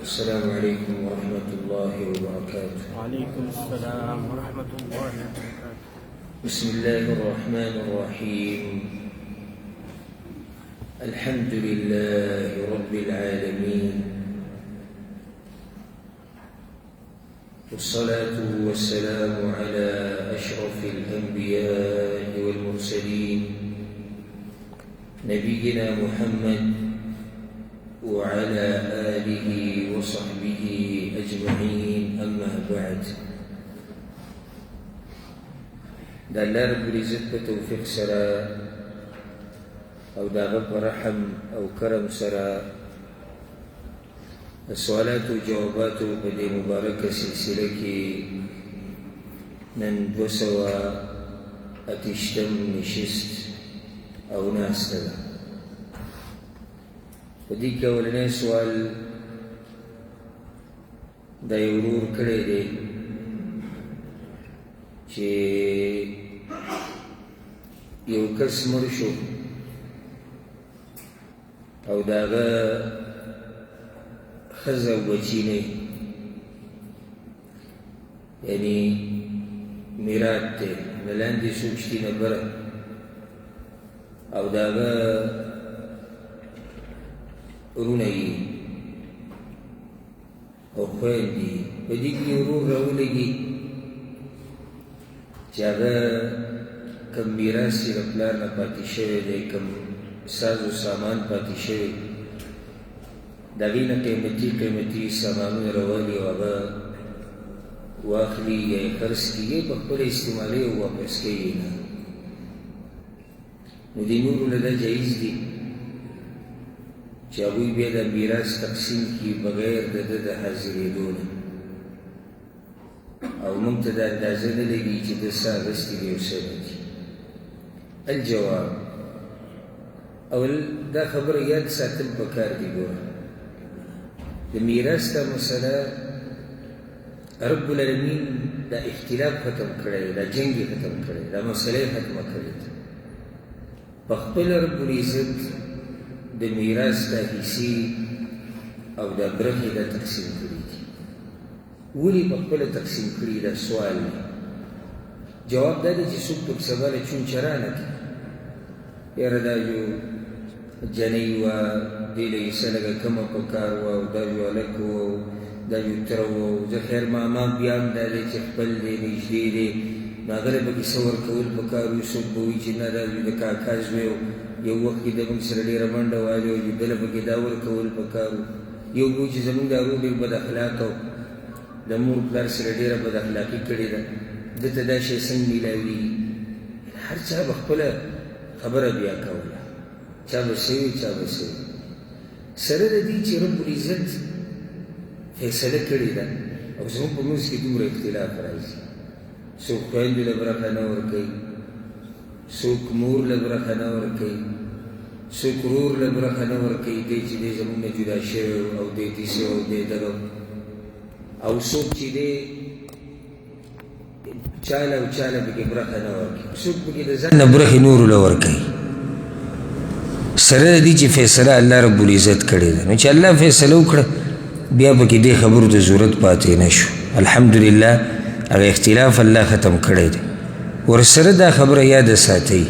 السلام عليكم ورحمة الله وبركاته. وعليكم السلام ورحمة الله وبركاته. بسم الله الرحمن الرحيم. الحمد لله رب العالمين، والصلاة والسلام على أشرف الأنبياء والمرسلين، نبينا محمد وعلى آله وصحبه أجمعين، أما بعد. د الله رب العزت په توفیق سره او د هغه په رحم او کرم سره د سوالاتو جواباتو په دې مبارکه سلسله کې نن 228 نشست او ناسته ده. په دې کې اولنی سوال دا یو ورور کړی دی چې یو کس مړ شو او د هغه ښځه او بچي نه، یعنی میرات دی، نه لاندې څوک شتي نه بره، او د هغه وروڼه یې او خویندې. په دې کې ورور راولګي چې هغه کوم میراث یې د پلار نه پاتې شوی دی، کوم ساز و سامان پاتې شوی، د هغې نه قیمتي قیمتي سامانونه راوالي او هغه واخلي یا یې خرڅ کړي یا یې په خپله استعمالوي او واپس کوي یې نه. نو دې نورو له دا جایز دي چې هغوی بیا د میراث تقسیم کړي بغیر د ده د حاضرېدو نه، او موږ ته دا اندازه نه لګي چې ده څه اخیستي دي او څه نه دي. الجواب، اول دا خبره یاد ساتل پکار دي. ګوره، د میراث دا مسله رب العالمین دا اختلاف ختم کړی، دا جنګ یې ختم کړی، دا مسله یې ختمه کړې ده. په خپله رب العزت د میراث دا حصې او دا برخې دا تقسیم کړي دي. ولې په خپله تقسیم کړي؟ دا سوال دی. جواب دا دی چې څوک پکې سبا له چون چرا نه کوي، یاره دا یو جنۍ وه، دې له حصه لږه کمه په کار وه، او دا یو هلک و، او دا یو تره و، او زه خیر ماما بیا هم دا دی چې خپل دی، نږدې دی، نو هغه له پکې څه ورکول په کار وي. څوک به وایي چې نه، دا د کاکا زوی و، یو وخت کې د موږ سره ډېره منډه والي وه، چې ده له پکې دا ورکول په کار و. یو به وایي چې زموږ دا ورور ډېر بد اخلاقه و، د مور پلار سره ډېره بد اخلاقي کړې ده، ده ته دا شی څنګه میلاویږي؟ هر چا به خپله خبره بیا کوله، چا به څه وي، چا به څه وي. سره د دې چې رب العزت فیصله کړې ده، او زموږ په منځ کې دومره اختلاف راځي، څوک خویندو له برخه نه ورکوي، څوک مور له برخه نه ورکوي، څوک ورور له برخه نه ورکوي، دی چې دی زموږ نه جدا شوی او دی داسې او دی دغه، او څوک چې دی چاله او چاله پکې برخه نه ورکوي، څوک پکې د ځان نه برخې نورو له ورکوي. سره د دې چې فیصله الله رب العزت کړې ده، نو چې الله فیصله وکړه بیا پکې دې خبرو ته ضرورت پاتې نه شو. الحمدلله هغه اختلاف الله ختم کړی دی. ورسره دا خبره یاده ساتئ،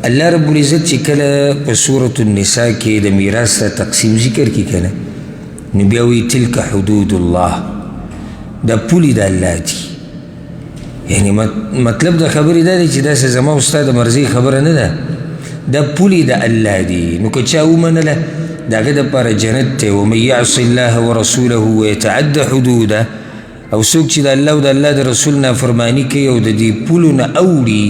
الله رب العزت چې کله په سورة النساء کې د میراث ته تقسیم ذکر کړي که نه، نو بیا وایي تلک حدود الله، دا پولې د الله دي. یعنی مطلب د خبرې دا دی چې داسې زما او ستا د مرضي خبره نه ده، دا پولې د الله دي. نو که چا ومنله د هغه دپاره جنت دی. ومن یعص الله ورسوله ویتعد حدوده، او څوک چې د الله او د الله د رسول نافرماني کوي او د دې پولو نه اوړي،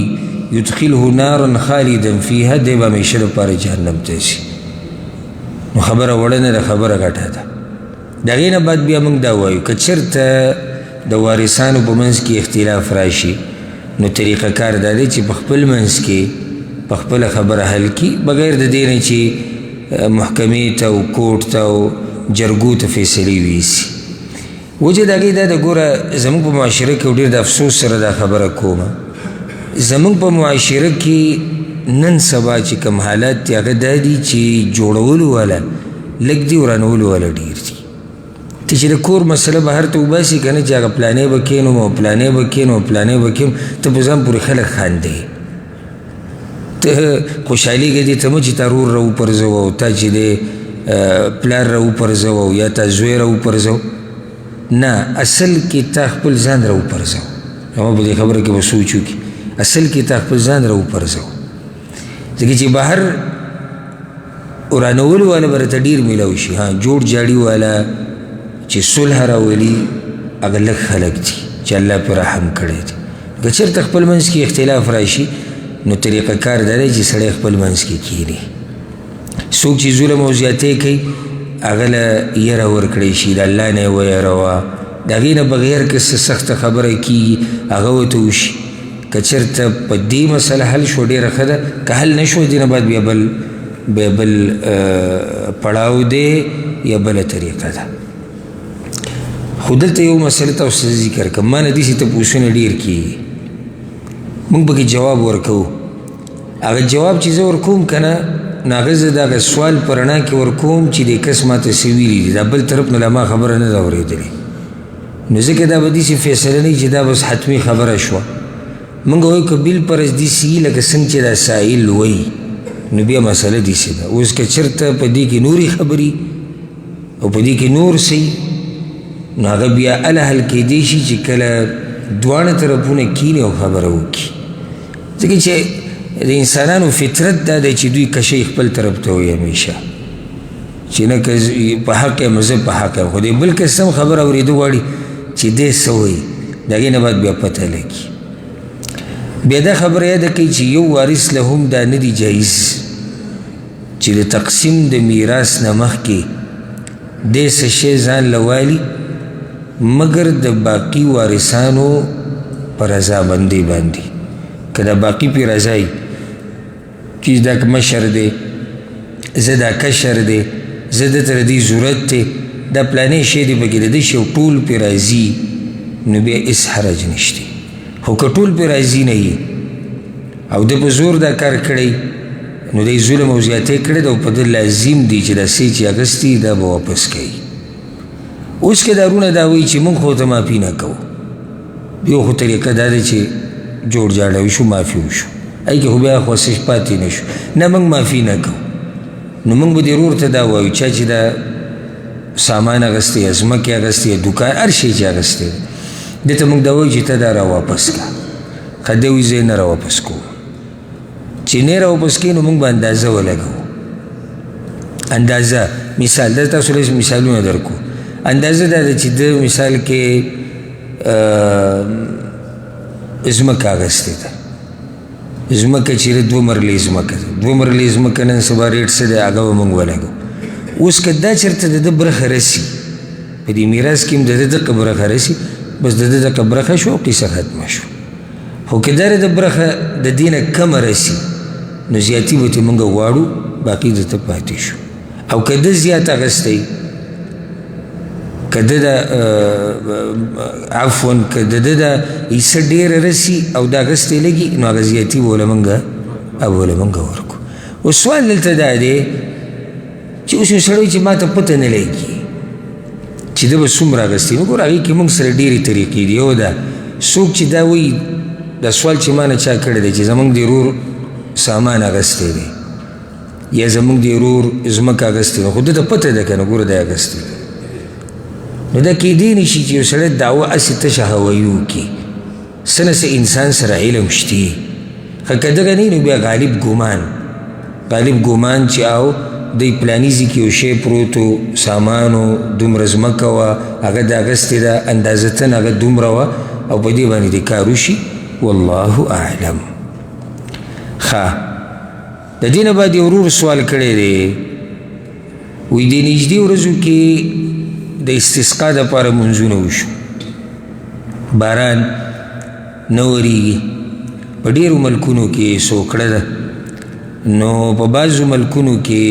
یدخله نارا خالدا فیها، دی به همیشه دپاره جهنم ته ځي. نو خبره وړه نه ده، خبره غټه ده. د هغې نه بعد بیا موږ دا وایو که چېرته د وارثانو په منځ کې اختلاف راشي، نو طریقه کار دا دی چې په خپل منځ کې په خپله خبره حل کړي، بغیر د دې نه چې محکمې ته او کورټ ته او جرګو ته فیصلې ویسي. وجه د هغې دا ده، ګوره زموږ په معاشره کې، ډېر د افسوس سره دا خبره کومه، زموږ په معاشره کې نن سبا چې کوم حالات دي هغه دا دي چې جوړولو والا لږ دي، ورانولو والا ډېر دي. ته چې د کور مسله بهر ته وباسي که نه چې هغه پلانې به کښېنوم او پلانې به کښېنوم او پلانې به کښېنوم، ته په ځان پورې خلک خاندې، ته خوشحالېږې دې ته مه چې تا ورور راوپرځوه او تا چې دی پلار راوپرځوه او یا تا زوی راوپرځوه. نه، اصل کې تا خپل ځان راوپرځوه. زما په دې خبره کې به سوچ وکړي، اصل کې تا خپل ځان راوپرځوه، ځکه چې بهر ورانولو والا به راته ډېر میلاو شي. ها، جوړ جاړي والا چې صلح راولي هغه لږ خلک دي چې الله پرې رحم کړی دی. که چېرته خپل منځ کې اختلاف راشي نو طریقه کار دا دی چې سړی خپل منځ کې کښېني. څوک چې ظلم او زیاتی کوي هغه له یره ورکړی شي، د الله نه یې ویروه، د هغې نه بغیر که څه سخته خبره کېږي هغه ورته وشي. که چېرته په دې مسله حل شوه ډېره ښه ده، که حل نه شوه دې نه بعد بیا بل پړاو دی یا بله طریقه ده. خو دلته یو مسله تاسو ته ذکر کړم، ما نه داسې تپوسونه ډېر کېږي، موږ پکې جواب ورکوو. هغه جواب چې زه ورکوم که نه نو هغه زه د هغه سوال په رڼا کې ورکوم چې دې کس ما ته څه ویلي دي، دا بل طرف نه لا ما خبره نه ده اورېدلې، نو ځکه دا به داسې فیصله نه وي چې دا بس حتمي خبره شوه. موږ وایو که بالفرض داسې وي لکه څنګه چې دا سایل وایي نو بیا مسله داسې ده. اوس که چېرته په دې کې نورې خبرې او په دې کې نور څه نو هغه بیا هله حل کېدی شي چې کله دواړه طرفونه کښېني او خبره وکړي، ځکه چې د انسانانو فطرت دا دی چې دوی کشۍ خپل طرف ته وایي همیشه چې نه که په حق یم زه په حق یم، خو د بل کس هم خبره اورېده غواړي چې دی څه وایي، د هغې نه بعد بیا پته لګي. بیا دا خبره یاده کوي چې یو وارث له هم دا نه دي جایز چې د تقسیم د میراث نه مخکې دی څه شی ځان له والي مګر د باقي وارثانو په رضامندۍ باندې. که د باقي پې رضا وي چې دا مشر دی، زه دا کشر دی، زه ده ته د دې ضرورت دی، دا پلانې شی دی پکې د ده شی او ټول پې راضي، نو بیا هېڅ حرج نشته. خو که ټول پې راضي نه وي او ده په زور دا کار کړی نو دی ظلم او زیاتی کړی ده او په ده لازم دی چې دا څه چې اخیستي دا به واپس کوي. اوس که دا وروڼه دا وایي چې موږ خو ورته معافي نه کوو، یو خو طریقه دا ده چې جوړ جاړی وشو، معافي وشو، هغې کې خو بیا خو څه پاتې نه شو، نه موږ معافي نه کوو. نو موږ به دې ورور ته دا وایو چا چې دا سامان اخیستی یا ځمکې اخیستې یا دوکان هر شی چې اخیستی دی، ده ته موږ دا وایو چې ته دا را واپس کړه. ښه دی وایي زه یې نه را واپس کوم. چې نه را واپس کوي نو موږ به اندازه ولګوو. اندازه مثال دا تاسو له مثالونه درکو. اندازه دا ده چې ده مثال کې ځمکه اخیستې ده، ځمکه چې ده دوه مرلې ځمکه ده، دوه مرلې ځمکه نن سبا ریټ څه دی هغه به موږ ولګو. اوس که دا چېرته د ده برخه رسي په دې میراث کې هم د ده دقه برخه رسي، بس د ده دقه برخه شوه او قصه ختمه شوه. خو که دا د ده برخه د دې نه کمه رسي نو زیاتي به ترې موږ غواړو، باقي ده ته پاتې شو. او که ده زیات اخیستی، که ده د عفوا که د ده د حصه ډېره رسي او دا اخیستی لږي نو هغه زیاتي به له موږ ورکړو. اوس سوال دلته دا دی چې اوس یو سړی چې ما ته پته نه لګي چې ده به څومره اخیستی، نو ګوره هغې کې موږ سره ډېرې طریقې دي. یو دا څوک چې دا وایي، دا سوال چې ما نه چا کړی دی چې زموږ د ورور سامان اخیستی دی یا زموږ د ورور ځمکه اخیستې ده، خو ده ته پته ده که نه، ګوره دا یې اخیستې ده. نو دا کېدی نه شي چې یو سړی دعوه هسې تشه هوایي وکړي، څه نه څه انسان سره علم شتي. ښه که دغه نه نو بیا غالب ګمان، غالب ګمان چې او دی پلاني ځای کې یو شی پروت و، سامان و، دومره ځمکه وه، هغه دا اخیستې ده، اندازتن هغه دومره وه او په دې باندې دې کار وشي. والله اعلم. ښه، د دې نه بعد یو ورور سوال کړی دی، وایي دې نږدې ورځو کې د استسقا دپاره لمونځونه وشو، باران نه ورېږي په ډېرو ملکونو کې سوکړه ده، نو په بعضو ملکونو کې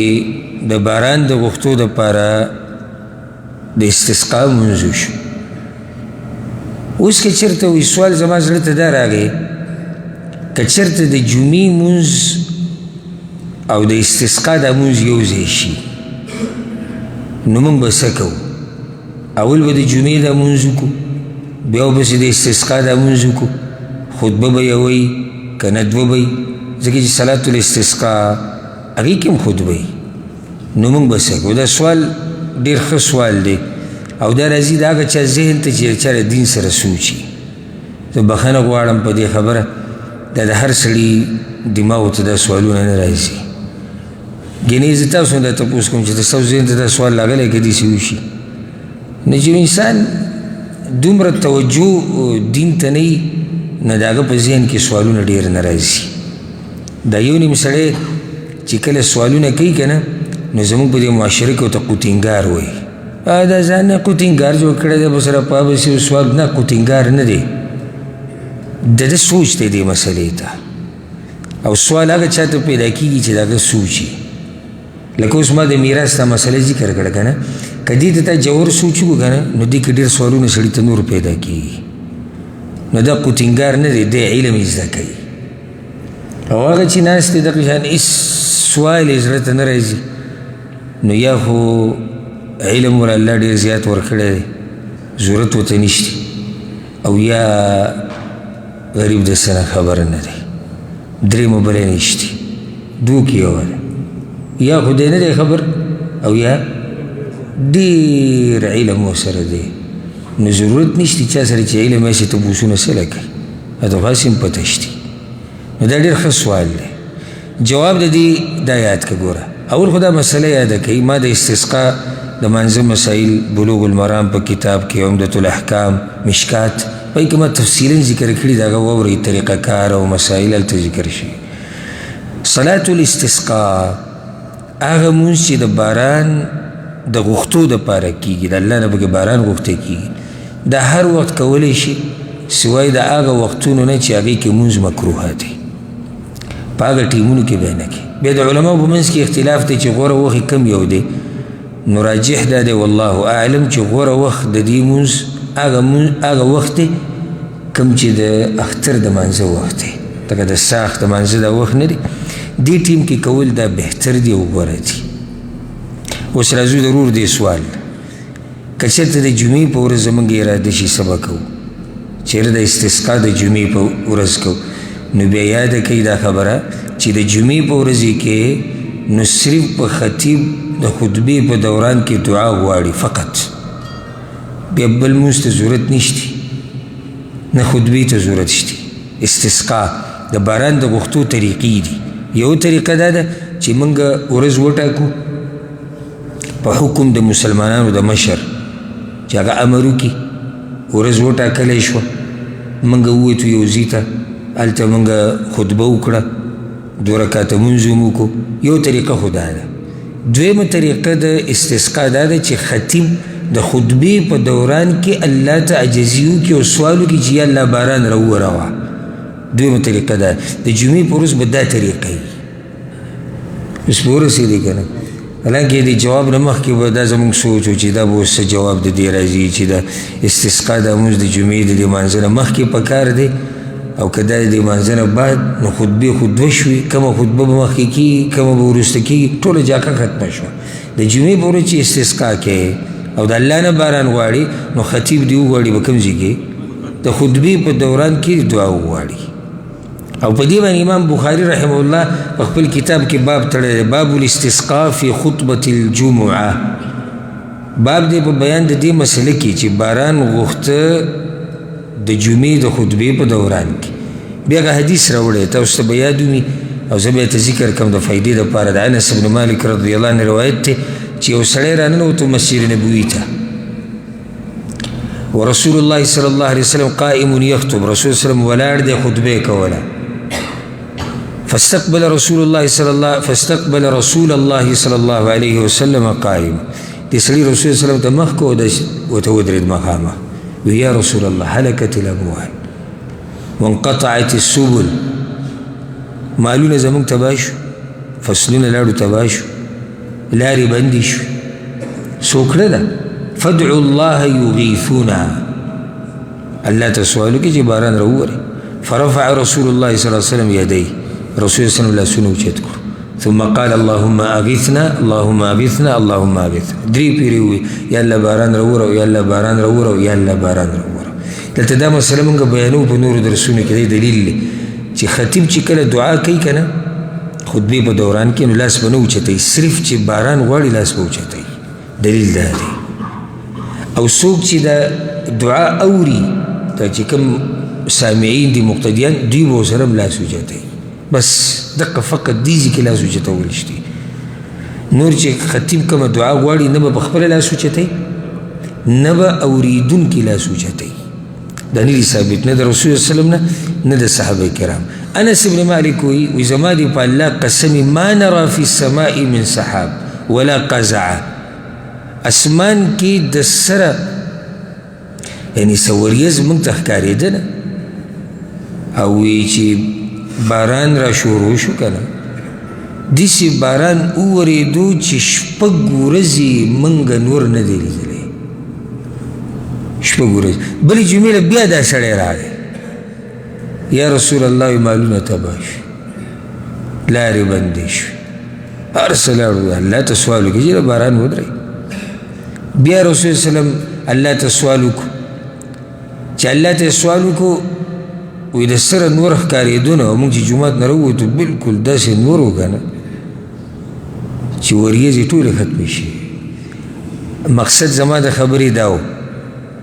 د باران د غوښتو دپاره د استسقا لمونځ وشو. اوس که چېرته وایي سوال زما زړه ته دا راغی که چېرته د جمعې لمونځ او د استسقا دا لمونځ یو ځای شي نو موږ به څه کوو؟ اول به د جمعې دا مونځ وکړو، بیا ورپسې د استسقا دا مونځ وکړو، خطبه به یې وایي که نه دوه به وي، ځکه چې صلات الاستسقا هغې کې هم خطبه وي. نو موږ به څه کوو؟ دا سوال ډېر ښه سوال دی او دا راځي د هغه چا ذهن ته چې چا له دین سره سوچي. زه بخښنه غواړم په دې خبره، دا د هر سړي دماغو ته دا سوالونه نه راځي. ګنې زه تاسو نه دا تپوس کوم چې د ستاسو ذهن ته دا سوال راغلی که داسې وشي؟ نو چې انسان دومره توجه دین ته نه وي، نو د هغه په ذهن کې سوالونه ډېر نه راځي. دا یو نیم سړی چې کله سوالونه کوي که نه، نو زموږ په دې معاشره کې ورته قوتینګار وایي. دا ځان نه قوتینګار جوړ کړی دی، به سره پابسي او سوال نه، قوتینګار نه دی، د ده سوچ دی دې مسئلې ته. او سوال هغه چا ته پیدا کېږي چې د هغه سوچ وي. لکه اوس ما د میراث دا مسئله ذکر کړه که نه، که دې ته تا ژور سوچ وکړو که نه، نو دې کې ډېر سوالونه سړي ته نور پیدا کېږي. نو دا قوتینګار نه دی، دی علم یې زده کوي. او هغه چې ناست دی دغه شان هېڅ سوال یې زړه ته نه راځي، نو یا خو علم ور الله ډېر زیات ورکړی دی، ضرورت ورته نشته، او یا غریب د څه نه خبر نه دی، درېیمه بله نشته، دوو کې یوه ده، یا خو دی نه دی خبر او یا ډېر علم ورسره دی. نو ضرورت نشته چا سره چې علم هسې تپوسونه څه له کوي، دا خو هسې هم پته شته. نو دا ډېر ښه سوال دی. جواب د دې دا یاد که ګوره، اول خو دا مسله یاده کوي. ما د استسقا د مانځه مسایل بلوغ المرام په کتاب کې، عمدة الاحکام، مشکات، په کې ما تفصیلا ذکر کړي، د هغه واورئ، طریقه کار او مسایل هلته ذکر شوي. صلاة الاستسقا هغه مونځ چې د باران د غوښتو دپاره کېږي، د الله نه پکې باران غوښتی کېږي، دا هر وخت کولی شي سوای د هغه وختونو نه چې هغې کې مونځ مکروه دی، په هغه ټیمونو کې به نه کوي. بیا د علماو په منځ کې اختلاف دی چې غوره وخت کوم یو دی، نو راجح دا دی والله اعلم چې غوره وخت د دې مونځ هغه وخت دی کوم چې د اختر د مانځه وخت دی، لکه د ساخت د مانځه دا وخت نه دی، دې ټیم کې کول دا بهتر دی او غوره دی. اوس راځو ضرور دې سوال، که چېرته د جمعې په ورځ زموږ اراده شي څه به کوو؟ چېرې د استسقا د جمعې په ورځ کوو، نو بیا یاده کوي دا خبره چې د جمعې په ورځې کې نو صرف په خطیب د خطبې په دوران کې دعا غواړي فقط، بیا بل مونځ ته ضرورت نشته، نه خطبې ته ضرورت شته. استسقا د باران د غوښتو طریقې دي. یو طریقه دا ده چې موږ ورځ وټاکو په حکم د مسلمانانو د مشر چې هغه امر وکړي، ورځ وټاکلی شوه، موږ ووتو یو ځای ته، هلته موږ خطبه وکړه، دوه رکعته مونځ هم وکړو. یو طریقه خو دا ده. دویمه طریقه د استسقا دا ده چې خطیب د خطبې په دوران کې الله ته عاجزي وکړي او سوال وکړي چې یا الله باران راووروه. دویمه طریقه ده. د جمعې په ورځ به دا طریقه وي. اوس به ورسېدې که نه؟ حالانکه د جواب نه مخکې به دا زموږ سوچ و چې دا به اوس څه جواب د دې راځي چې د استسقا د لمونځ د جمعې د لمانځه نه مخکې پکار دی، او که دا د لمانځه نه بعد، نو خطبې خو دوه شوې، کومه خطبه به مخکې کېږي کومه به وروسته کېږي، ټوله جاکه ختمه شوه. د جمعې په ورځ چې استسقا کوي او د الله نه باران غواړي، نو خطیب دې وغواړي به کوم ځای کې د خطبې په دوران کې دعا وغواړي. او په دې باندې امام بخاري رحمه الله په خپل کتاب کې باب تړلی دی، باب الاستسقاء فی خطبة الجمعة. باب دی په بیان د دې مسله کې چې باران غوښته د جمعې د خطبې په دوران کې. بیا هغه حدیث راوړی، تاسو ته به یاد وي او زه به یې ته ذکر کوم د فایدې دپاره. د انس بن مالک رضی الله عنه روایت دی چې یو سړی راننوتو مسجد نبوي ته، ورسول الله صلی الله علیه وسلم قائم یخطب، رسول الله وسلم ولاړ دی خطبه یې کوله. فاستقبل رسول الله صلی الله فاستقبل رسول الله صلی الله علیه وسلم قائم. دې سړي رسول الله وسلم ته مخ کړو، داسې ورته ودرېد مخامخ، وی یا رسول الله هلکت الاموال وانقطعت السبل، مالونه زموږ تباه شو، فصلونه لاړو تباه شو، لارې بندې شوې، څوکړه ده، فادعوا الله یغیثونا، الله ته سوال وکړي چې باران راووري. فرفع رسول الله صلی الله علیه وسلم یدی، رسول الله صلی الله علیه وسلم لاسونه اوچت کړو، ثم قال اللهم اغثنا اللهم اغثنا اللهم اغثنا. درې پیرې وویل، یا الله باران راووره، یا الله باران راووره، یا الله باران راووره. دلته دا مسله مونږ بیانوو په نورو درسونو کې، دی دلیل دی چې خطیب چې کله دعا کوي که نه خطبې په دوران کې، نو لاس به نه اوچتوي، صرف چې باران غواړي لاس به اوچتوي. دلیل دا دی. او څوک چې دا دعا اوري، دا چې کوم سامعین دي مقتدیان، دوی به ورسره هم لاس اوچتوي. بس دقه فقط دې ځای کې لاس اوچتول شي. نور چې خطیب کومه دعا غواړي، نه به په خپله لاس اوچتوي، نه به اورېدونکي لاس اوچتوي. دا نه دي ثابت، نه د رسول الله وسلم نه، نه د صحابه کرام. انس بن مالک وایي، وایي زما دې په الله قسم، ما نرى فی السماء من سحاب ولا قزعه. اسمان کې د سره یعنی څه وریځ موږ ته ښکارېده نه، او وایي چې باران را شروع شو که نه، داسې باران وورېدو چې شپږ ورځې موږ نور نه دی لیدلی. شپږ ورځې. بلې جمعې له بیا دا سړی راغی، یا رسول الله مالونه تباه شو، لارې بندې شوې، هر څه لاړو، الله ته سوال وکړي چې باران ودرېږي. بیا رسول الله وسلم الله ته سوال وکړو، چې الله ته سوال وکړو، وایي د سره نور ښکارېدو نه، موږ چې جومات نه راووتو بالکل داسې نور و که نه چې وریځې ټولې ختمې شي. مقصد زما د خبرې دا و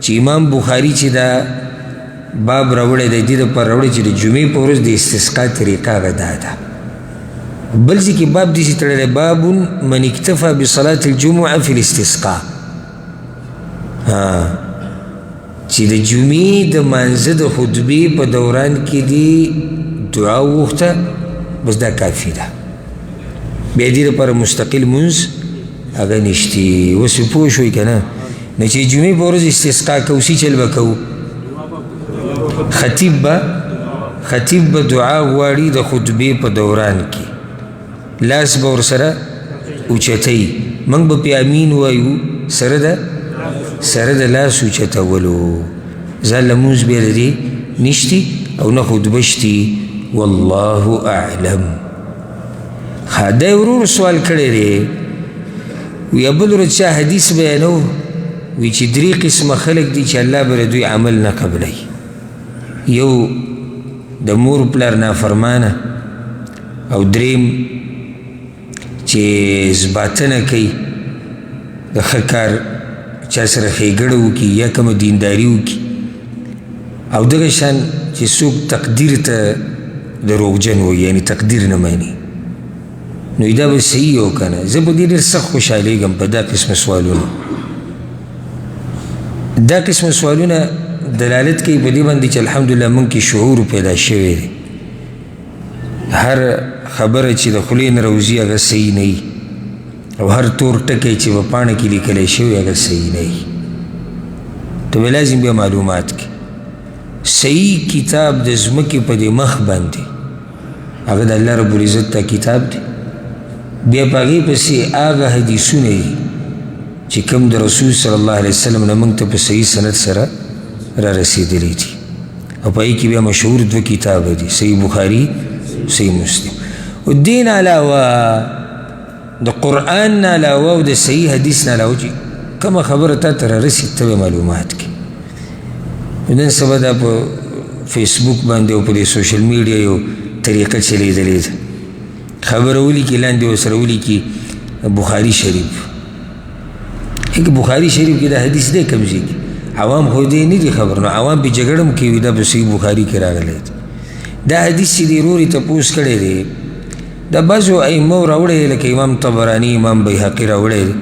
چې امام بخاري چې دا باب راوړی دی، دې دپاره راوړی چې د جمعې په ورځ د استسقا طریقه هغه دا ده. بل ځای کې باب داسې تړلی، باب من اکتفى بصلاة الجمعة في الاستسقاء، چې د جمعې د مانځه د خطبې په دوران کې دې دعا وغوښته، بس دا کافي ده. بیا دې لپاره مستقل مونځ هغه نشتي. اوس یې پوه شوئ که نه؟ نو چې جمعې په ورځ استسقا کوو، څه چل به کوو؟ خطیب به دعا غواړي د خطبې په دوران کې، لاس به ورسره اوچتوي، موږ به پې امین وایو سره د لاس اوچتولو. ځان له مونځ بیا د دې نشتي او نه خطبه شتي. والله اعلم. ښه، دی ورور سوال کړی دی، وی بل ورځ چا حدیث بیانو، وی چې درې قسمه خلک دي چې الله به د دوی عمل نه قبلوي. یو د مور پلار نافرمانه، او دریم چې زباتنه کوي د ښه کار، چا سره ښېګړه وکړي یا کومه دینداري وکړي، او دغه شان چې څوک تقدیر ته دروغجن وایي، یعنی تقدیر نه مني. نو دا به صحیح او که نه؟ زه په دې ډېر سخت خوشحالېږم په دا قسمه سوالونو. دا قسمه سوالونه دلالت کوي په دې باندې چې الحمدلله موږ کې شعور پیدا شوی دی. هر خبره چې د خولې نه راوځي هغه صحیح نه وي، او هر تور ټکی چې په پاڼه کې لیکلی شوی هغه صحیح نه وي. ته به لازم بیا معلومات کې صحیح کتاب د ځمکې په دې مخ باندې هغه د الله رب العزت ته کتاب دی. بیا په هغې پسې هغه حدیثونه دي چې کوم د رسول صلی الله علیه وسلم نه موږ ته په صحیح سند سره را رسېدلي دي، او په هغې کې بیا مشهور دوه کتابه دي، صحیح بخاري صحیح مسلم. او دې نه علاوه د قرآن نه علاوه او د صحیح حدیث نه علاوه چې کومه خبره تا ته رارسي ته به معلومات کړې. نن سبا دا په فیسبوک باندې او په دې سوشل میډیا یو طریقه چلېدلې ده، خبره ولیکي لاندې ورسره ولیکي بخاري شریف. هغه بخاري شریف کې دا حدیث دی کوم ځای کې، عوام خو دې نه دي خبر، نو عوام پې جګړه هم کوي، دا په صحیح بخاري کې راغلی دی. دا حدیث چې دی ورور یې تپوس کړی دی، دا بعضو ائمو راوړی دی، لکه امام طبراني امام بیهقي راوړی دی،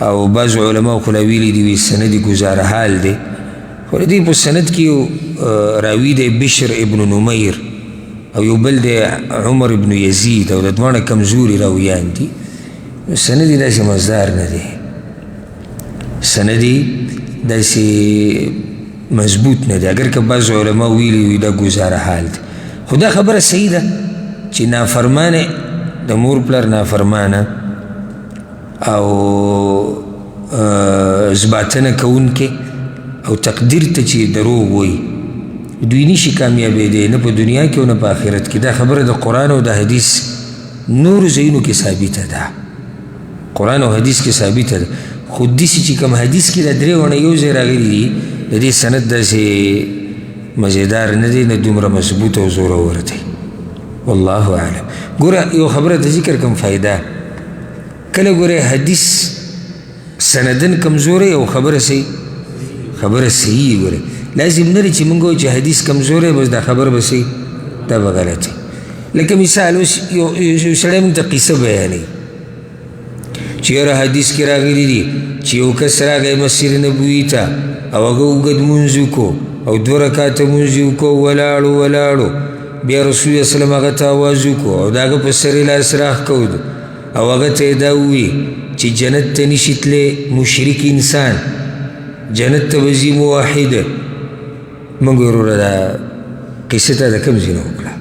او بعضو علماو خو لا ویلي دي وي سند یې ګزاره حال دی. خو د دې په سند کې یو راوي دی بشر ابن نمیر، او یو بل دی عمر ابن یزید، او د دواړه کمزوري راویان دي. سند یې داسې مزدار نه دی، سند یې داسې مضبوط نه دی، اګر که بعض علما ویلي وي دا ګزاره حال دی. خو دا خبره صحیح ده چې نافرمانه د مور پلار نافرمانه او زباتنه کوونکی او تقدیر ته چې دروغ وایي دوی نشي کامیابېدی، نه په دنیا کې او نه په آخرت کې. دا خبره د قرآن او د حدیث نورو ځایونو کې ثابته ده، قرآن او حدیث کې ثابته ده. خو داسې چې کوم حدیث کې دا درې واړه یو ځای راغلي دي، د دې سند داسې مزیدار نه دی، نه دومره مضبوط او زورور دی. والله اعلم. ګوره یو خبره ته ذکر کوم فایده، کله ګوره حدیث سندن کمزوری او خبره صحیح، خبره صحیح. ګوره لازم نه دی چې موږ وایو چې حدیث کمزوری بس دا خبره به صحیح، دا به غلط وي. لکه مثال اوس یو سړی موږ ته قصه بیانوي چې یاره حدیث کې راغلي دي چې یو کس راغی مسجد نبوي ته او هغه اوږد لمونځ وکړو او دوه رکعته لمونځ یې وکړو، ولاړو ولاړو، بیا رسول الله صلی الله علیه وسلم هغه ته اواز وکړو او د هغه په سر یې لاس راښکود او هغه ته یې دا وویل چې جنت ته نشي تللی مشرک انسان، جنت ته به ځي موحد. موږ وروره دا قصه ته د کوم ځای نه وکړه؟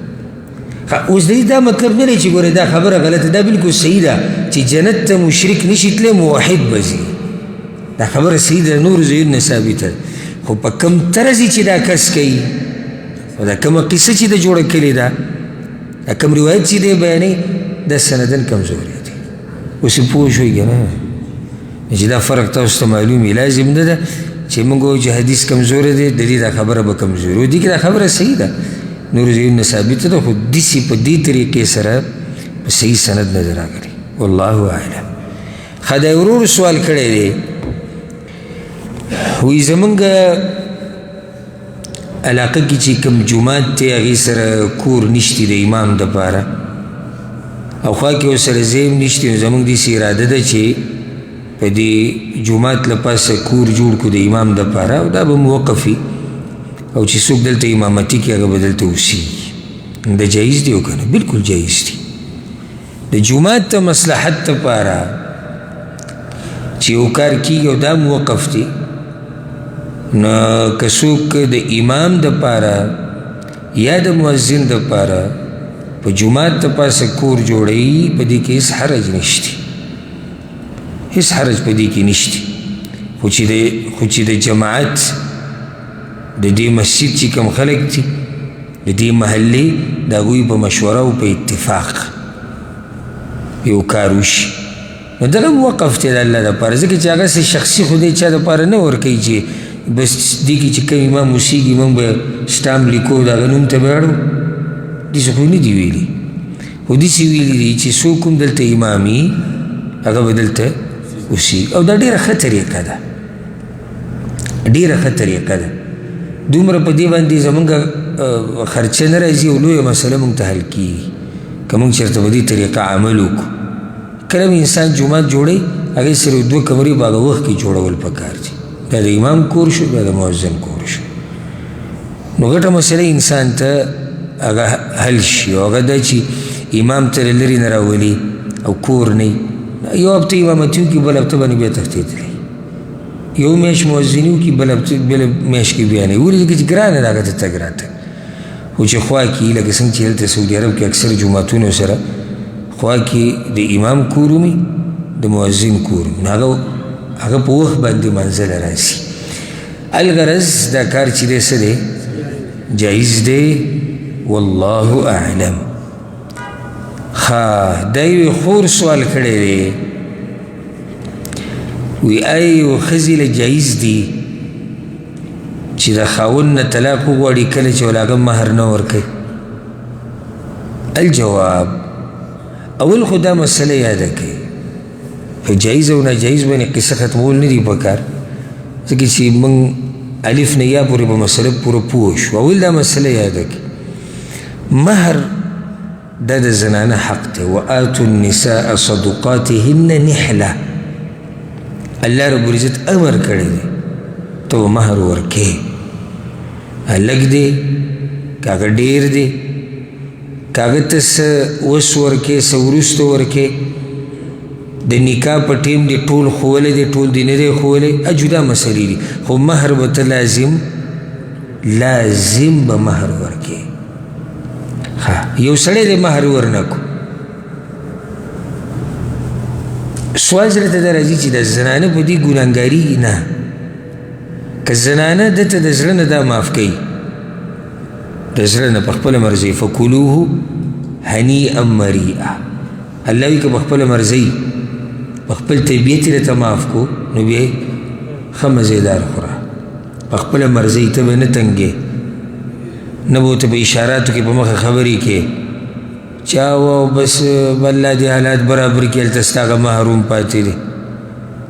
اوس د دې دا مطلب نه دی چې ګورې دا خبره غلطه، دا بالکل صحیح ده چې جنت ته مشرک نشي تللی موحد به ځي، دا خبره صحیح ده، نورو ځایونو نه ثابته ده. خو په کوم طرز چې دا کس کوي او دا کومه قصه چې ده جوړه کړې ده، دا کوم روایت چې دی بیانوي، دا سندن کمزوری دی. اوس یې پوه شوئ که نه چې دا فرق تاسو ته معلوم وي؟ لازم نه ده چې موږ وایو چې حدیث کمزوری دی د دې دا خبره به کمزوري وي، دې کې دا خبره صحیح ده، نورو ځایونو نه ثابته ده، خو داسې په دې طریقې سره په صحیح سند نه ده راغلې. والله اعلم. ښه دی ورور سوال کړی دی، وایي زمونږ علاقه کې چې کوم جومات دی هغې سره کور نشتی د امام دپاره او خوا کې ورسره ځای هم نشتی، نو زمونږ داسې اراده ده چې په دې جومات له پاسه کور جوړ کړو د امام دپاره، او دا به هم وقف وي او چې څوک دلته امامتي کوي هغه به دلته اوسېږي. دا جایز دی او که نه؟ بالکل جایز دی. د جومات ته مصلحت دپاره چې یو کار کېږي او دا هم وقف دی، نو که څوک د امام دپاره یا د مؤذن دپاره په جومات د پاسه کور جوړوي، په دې کې هېڅ حرج نشته، هېڅ حرج په دې کې نشته. خو چې د جماعت د دې مسجد چې کوم خلک دي د دې محلې د هغوی په مشوره او په اتفاق یو کار وشي، نو دغه هم وقف دی د الله دپاره، ځکه چې هغه څه شخصي خو دی چا دپاره نه ورکوي چې بس دې کې چې کوم امام اوسېږي موږ به سټامپ لیکو د هغه نوم ته به اړو، داسې خو نه دي ویلي. خو داسې ویلي دي چې څوک هم دلته امامي هغه به دلته اوسېږي، او دا ډېره ښه طریقه ده، ډېره ښه طریقه ده. دومره په دې باندې زمونږ خرچه نه راځي او لویه مسله موږ ته حل کېږي که موږ چېرته په دې طریقه عمل وکړو. کله هم انسان جومات جوړوي هغې سره دوه کمرې په هغه وخت کې جوړول پکار دي، دا د امام کور شو، دا د مؤذن کور شو. نو غټه مسله انسان ته هغه حل شي، او هغه دا چې امام ته له لرې نه راولي او کور نه وي، یو هفته امامتي وکړي بله هفته باندې بیا تښتېدلی، یو میاشت مؤذني وکړي بله میاشت کې بیا نه وي، ولې؟ ځکه چې ګرانه ده هغه ته تګ راتګ. خو چې خوا کې لکه څنګه چې دلته سعودي عرب کې اکثر جوماتونو سره خوا کې د امام کور وي د مؤذن کور وي، نو هغه په وخت باندې منزله راسي. الغرض دا کار چې دی څه دی؟ جایز دی، والله اعلم. ښه دا یوې خور سوال کړی دی، وی آیا یو ښځې له جایز دی چې د خاوند نه طلاق وغواړي کله چې ورله هغه مهر نه ورکوي؟ الجواب، اول خو دا مسله یاده کړئ، په جایز او ناجایز باندې قصه ختمول نه دي پکار، ځکه چې موږ الف نه یا پورې په مسله پوره پوه شو. اول دا مسله یاده کړئ، مهر دا د زنانه حق دی، وآتوا النساء صدقاتهن نحله، الله رب العزت امر کړی دی ته به مهر ورکې، لږ دی که هغه ډېر دی، که هغه ته څه اوس ورکې څه وروسته ورکې، د نکاح په ټیم دې ټول ښوولی دی ټول دې نه دی ښوولی، جدا مسلې دي، خو مهر به ته لازم لازم به مهر ورکې. ښه یو سړی دی مهر ورنه کړو، سوال زړه ته دا راځي چې د زنانه په دې ګناهګارېږي؟ نه، که زنانه ده ته د زړه نه دا معاف کوي، د زړه نه په خپله مرضي، فکلوه هنیئا مریئا، الله وایي که په خپله مرضي په خپل طبیعت یې درته معاف کو، نو بیا ښه مزېدار خوره. په خپله مرضي ته به نه تنګې، نه به ورته په اشاراتو کې په مخه خبرې کې چا و بس الله دې حالات برابر کړي، هلته ستا هغه محروم پاتې دی،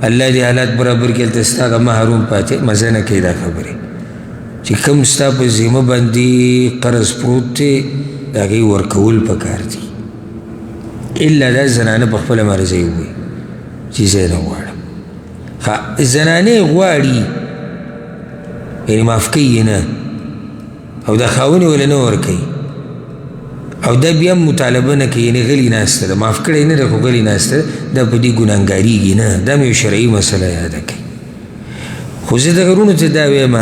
الله دې حالات برابر کړي، هلته ستا هغه محروم پاتې. مزه نه کوي دا خبرې چې کوم ستا په ذمه باندې قرض پروت دی، د هغې ورکول پکار دي. الا دا زنانه په خپله مرضي ووایي چې زه یې نه غواړم. ښه زنانې غواړي یعنې معاف کوي یې نه، او دا خاوند یې ولې نه ورکوي، او دا بیا مطالبه نه کوي، یعنې غلي ناسته ده، معاف کړی نه ده خو غلي ناسته ده، دا په دې ګناهګارېږي نه. دا مې یو شرعي مسله یاده کړي. خو زه دغه وروڼو ته دا وایم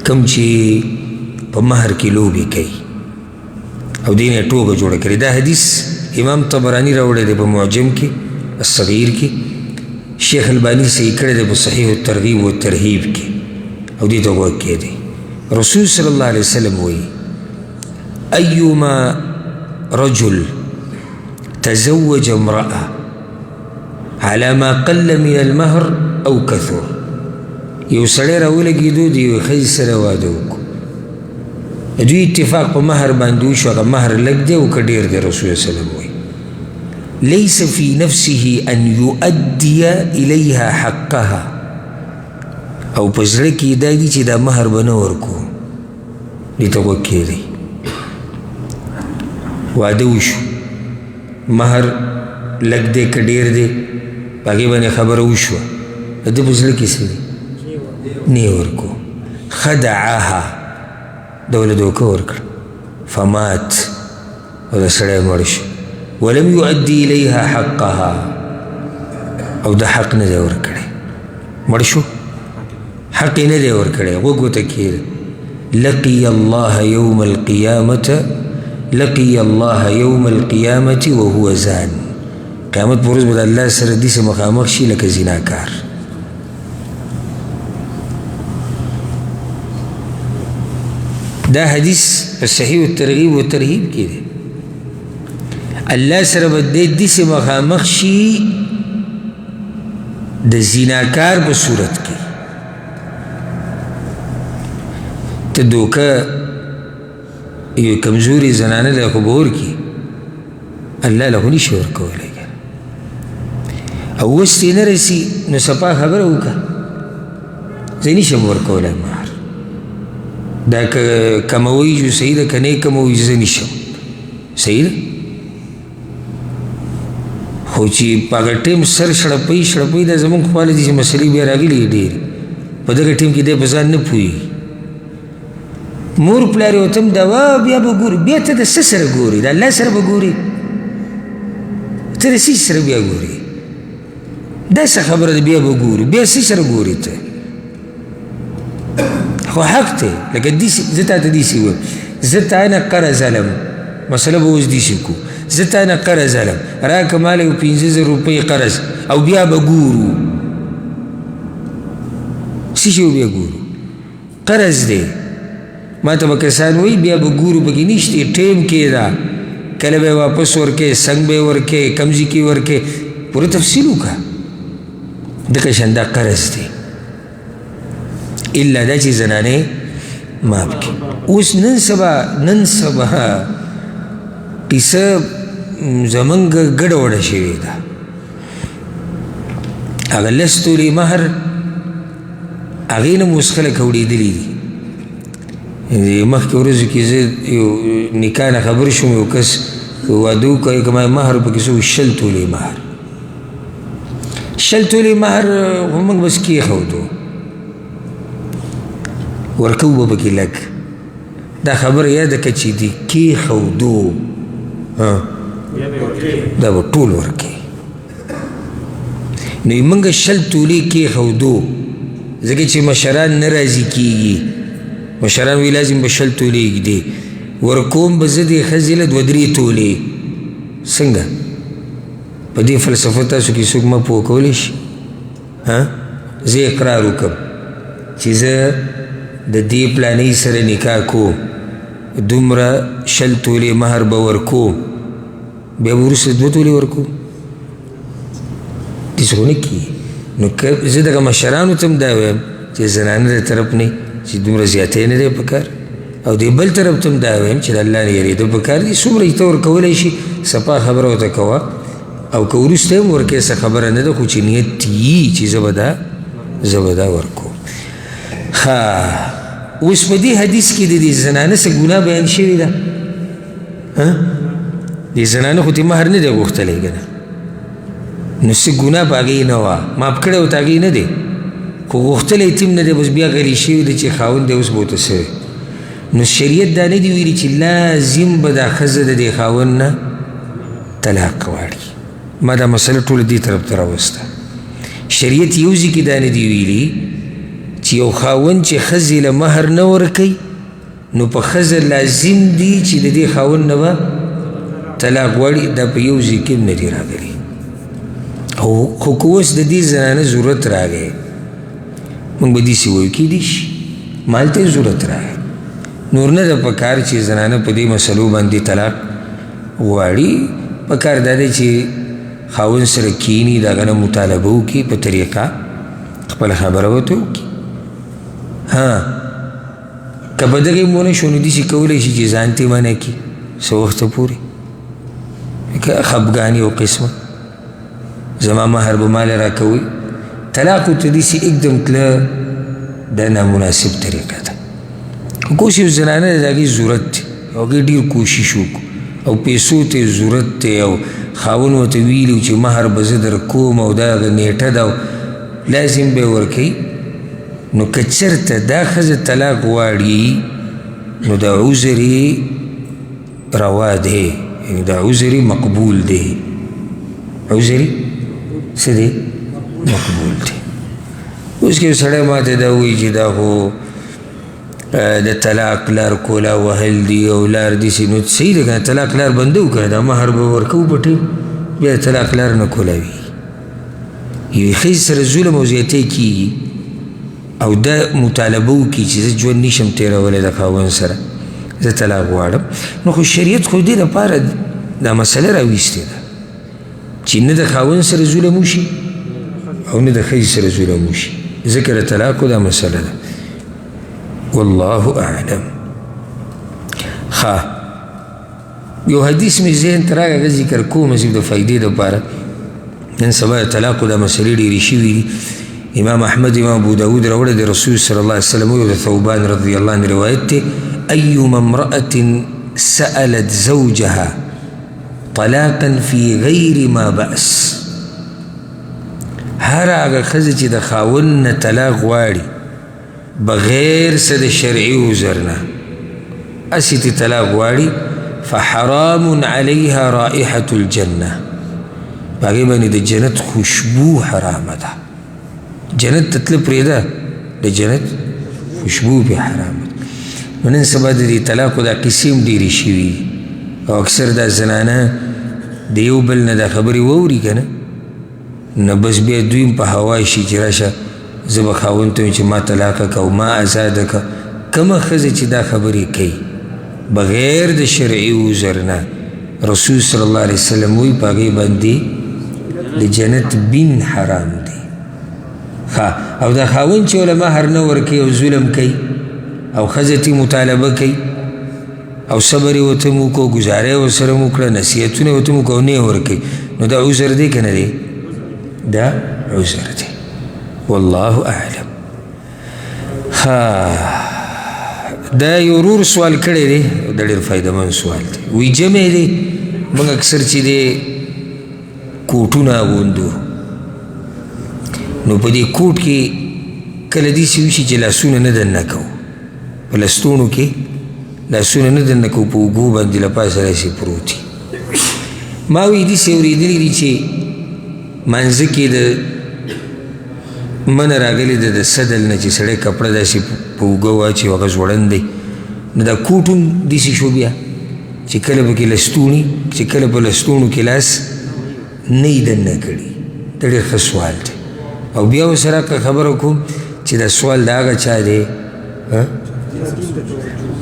کوم چې په مهر کې لوبې کوي او دې نه یې ټوکه جوړه کړې. دا حدیث امام طبراني راوړی دی په معجم کې الصغیر کې، شیخ الباني صحیح کړی دی په صحیح الترغیب والترهیب کې، او دې ته غوږ کښېږدئ. رسول صلی الله علیه وسلم وایي ایما رجل تزوج امرأة على ما قل من المهر او كثر. یو سړی راولګېدو د یوې ښځې سره واده وکړو، د دوی اتفاق په مهر باندې وشو، هغه مهر لږ دی او که ډېر دی. رسول الله صلی الله علیه وسلم وایي ليس في نفسه أن يؤدي إليها حقها، او په زړه کې دا دي چې دا مهر به نه ورکو. دې ته غوږ کښېږدئ. واده وشو، مهر لږ دی که ډېر دی، په هغې باندې خبره وشوه، د ده په زړه کې څه دي؟ نه یې ورکو. خدعها، ده له دوکه ورکړه، فمات، او دا سړی مړ شو، ولم يؤدي إليها حقها، او د حق نه دی ورکړی، مړ شو حق یې نه دی ورکړی. غوږ ورته کښېږده. لقي الله يوم القيامة، لقي الله يوم القيامة وهو زان. قیامت پر ورځ به د الله سره داسې مخامخ شي لکه زناکار. دا حدیث په صحیح الترغیب والترهیب کې دی. الله سره به دی داسې مخامخ شي د زناکار په صورت کې. ته دوکه یو کمزوري زنانه له خو به ورکړي، الله له خو نشي ورکولی. او وس یې نه رسي نو صفا خبره وکړه، زه نشم ورکولی مهر، دا که کموي جو صحیح ده، که نه کموي زه نشم، صحیح ده. خو چې په هغه ټایم سر شړپوي شړپوي، دا زموږ خواله دي چې مسلې بیا راغلي ډېرې، په دغه ټایم کې دی په ځان نه پوهېږي. مور پلار یې ورته هم دا وه، بیا به ګوري، بیا ته د څه سره ګوري؟ د الله سره به ګوري؟ ته د څه سره بیا ګوري؟ دا څه خبره ده؟ بیا به ګوري، بیا څه سره ګوري ته؟ خو حق دی. لکه داسې زه تا ته داسې وایم، زه تا نه قرض علم، مسله به اوس داسې کړو، زه تا نه قرض علم، راکړه ما له یو 5000 روپۍ قرض او بیا به ګورو. څه شي بیا ګورو؟ قرض دی. ما ته به کسان وایي بیا به ګورو، پکې نشته، ټایم کې ده، کله به یې واپس ورکې، څنګه به یې ورکې، کوم ځای کې ورکې، پوره تفصیل وکړه. دغه شان دا قرض دی. الا دا چې زنانې معاف کړي. اوس نن سبا قصه زمونږ ګډه وډه شوې ده. هغه لس تولې مهر هغې نه هم اوس خلک اوړېدلي دي. مخکې ورځو کې زه یو نکاح نه خبر شوم، یو کس واده وکړ، که ما مهر پکې څه و، 20 تولې مهر، 20 تولې مهر خو موږ بس کېښودو، ورکوو به پکې لږ. دا خبره یاده کړه چې دې کېښودو دا به ټول ورکوي. نو موږ 20 تولې کېښودو، ځکه چې مشران نه راضي کېږي، مشران وایي لازم به 20 تولې ږدي، ورکوم به زه دې ښځې له 2-3 تولې. څنګه په دې فلسفه تاسو کې څوک ما پوه کولی شي؟ زه اقرار وکړم چې زه د دې پلانۍ سره نکاح کوم، دومره 20 تولې مهر به ورکوم، بیا به وروسته 2 تولې ورکوم، داسې خو نه کېږي. نو که زه دغه مشرانو ته هم دا وایم چې زنانه د طرف نه چې دومره زیاتی نه دی پکار، او دې بل طرف ته هم دا وایم چې د الله نه یېرېده پکار دي. څومره چې ته ورکولی شي صفا خبره ورته کوه، او که وروسته هم ورکوې څه خبره نه ده، خو چې نیت یي چې زه به دا ورکوم. ښه، اوس په دې حدیث کې د دې زنانه څه ګناه بیان شوې ده؟ دې زنانه خو ترې مهر نه دی غوښتلی که نه، نو څه ګناه په هغې نه وه، معاف کړی ورته هغې نه دی، خو غوښتلی یې هم نه دی، بس بیا غلی شوی دی چې خاوند دی اوس به ورته څه وي. نو شریعت دا نه دی ویلي چې لازم به دا ښځه د دې خاوند نه طلاق غواړي. ما دا مسله ټوله دې طرف ته راوسته. شریعت یو ځای کې دا نه دی ویلي چې یو خاوند چې ښځې له مهر نه ورکوي نو په ښځه لازم دی چې د دې خاوند نه به طلاق غواړي، دا په یو ځای کې هم نه دی راغلی. خو که اوس د دې زنانه ضرورت راغی، موږ به داسې وایو کېدای شي مال ته یې ضرورت راغی، نور نه ده په کار چې زنانه په دې مسلو باندې طلاق غواړي. په کار دا دی چې خاوند سره کښېني، د هغه نه مطالبه وکړي، په طریقه خپله خبره ورته وکړي. ها که په دغې هم ونه شو نو داسې کولی شي چې ځان ترې منع کړي څه وخته پورې، که خفګان یو قسمه زما مهر به مال راکوي. طلاق ورته داسې اکدم تله دا نامناسب طریقه ده. خو که اوس یو زنانه ده د هغې ضرورت دی او هغې ډېر کوشش وکړو او پیسو ته یې ضرورت دی او خاوند ورته ویلي چې مهر به زه در کوم او دا هغه نېټه ده او لازم به یې ورکوي، نو که چېرته دا ښځه طلاق غواړي نو دا عذر یې روا دی، یعنې دا عذر یې مقبول دی. عذر یې څه دی؟ مقبول دی. اوس که یو سړی ما ته دا ووایي چې دا خو د طلاق لار کولا وهل دي او لار داسې، نو صحیح ده که نه، طلاق لار بنده وکړه، دا مهر به ورکوو په ټیم، بیا طلاق لار نه کولاوي. یوې ښځې سره ظلم او زیاتی کېږي او دا مطالبه وکړي چې زه ژوند نشم تېرولی د خاوند سره، زه طلاق غواړم، نو خو شریعت خو دې دپاره دا مسله راویستې ده چې نه د خاوند سره ظلم وشي او نه د ښځې سره ظلم وشي، ځکه د طلاقو دا مسله ده. والله اعلم. ښه، یو حدیث مې ذهن ته راغی، هغه ذکر کوم زه د فایدې دپاره. نن سبا د طلاقو دا مسلې ډېرې شوي دي. امام احمد امام ابو داود راوړی د رسول صلی الله علیه وسلم یو د ثوبان رضی الله عنه روایت دی، ایما امرأة سألت زوجها طلاقا في غیر ما بأس، هر هغه ښځه چې د خاوند نه طلاق غواړي بغیر څه د شرعي عذر نه، هسې ترې طلاق غواړي، فحرام علیها رائحة الجنة، په هغې باندې د جنت خوشبو حرامه ده. جنت ته تله پرېږده، د جنت خوشبو پرې حرامه ده. نو نن سبا د دې طلاقو دا قصې هم ډېرې شوي او اکثر دا زنانه د یو بل نه دا خبرې واوري که نه، نو بس بیا دوی هم په هوا شي چې راشه زه به خاوند ته وایم چې ما طلاقه که او ما ازاده که. کومه ښځه چې دا خبرې کوي بغیر د شرعي عذر نه، رسول صلی الله علیه وسلم وایي په هغې باندې د جنت بین حرام دی. ښه، او دا خاوند چې له مهر نه ورکوي او ظلم کوي او ښځه ترې مطالبه کوي او صبر یې ورته هم وکړو، ګزاره یې ورسره هم وکړه، نصیحتونه یې ورته هم وکړو او نه یې ورکوي، نو دا عذر دی که نه دی؟ دا عذر دی. والله اعلم. ښه، دا یو ورور سوال کړی دی، دا ډېر فایدهمند سوال دی. وایي جمع دی، موږ اکثر چې دی کوټونه اغوندو، نو په دې کوټ کې کله داسې وشي چې لاسونه نه دننه کوو، په لستوڼو کې لاسونه نه دننه کوو، په اوږو باندې له پاسه داسې پروت دي. ما وایي داسې اورېدلي دي چې مانځه کې د منه راغلې ده د سدل نه چې سړی کپړه داسې په اوږه واچوي هغه ځوړند دی، نو دا کوټ هم داسې شو بیا چې کله پکې لستوڼي، چې کله په لستوڼو کې لاس نه یې دننه کړي. دا ډېر ښه سوال دی. او بیا ورسره که خبره کوم چې دا سوال د هغه چا دی